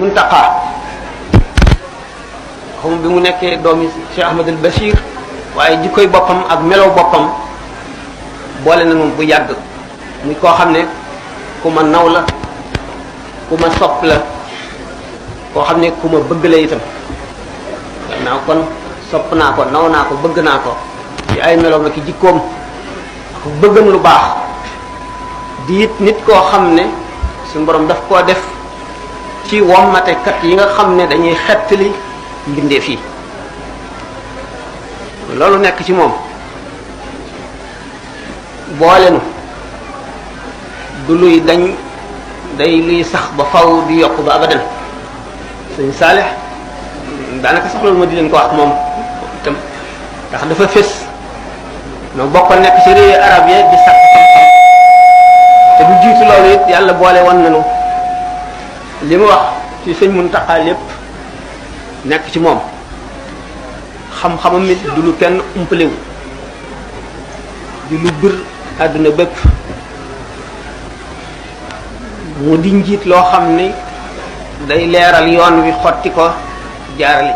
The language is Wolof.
Muntaqa xam bi mu nekkee doomi Cheikh Ahmadul Bachir waaye jikkoy boppam ak melow boppam boole na moom bu yàgg muy koo xam ne ku ma naw la ku ma sopp la koo xam ne ku ma bëgg la itam naa kon sopp naa ko naw naa ko bëgg naa ko ci ay meloom ak jikkoom ak bëggam lu baax di it nit koo xam ne suñu borom daf koo def ci wommatekat yi nga xam ne dañuy xettali mbindeef yi loolu nekk ci moom boolenu du luy dañ day luy sax ba faw di yokk ba abadan sëñ Saalix daanaka soxla ma di leen ko wax moom itam ndax dafa fés noo bokkoon nekk ci réewi arab yi di sàkk xam-xam te du jiitu loolu it yàlla boole woon nañu li mu wax ci sëñ Muntaqa lépp nekk ci moom xam-xamam it du lu kenn umpalewu di lu bir àdduna bépp mu di njiit loo xam ni day leeral yoon wi xotti ko jaarale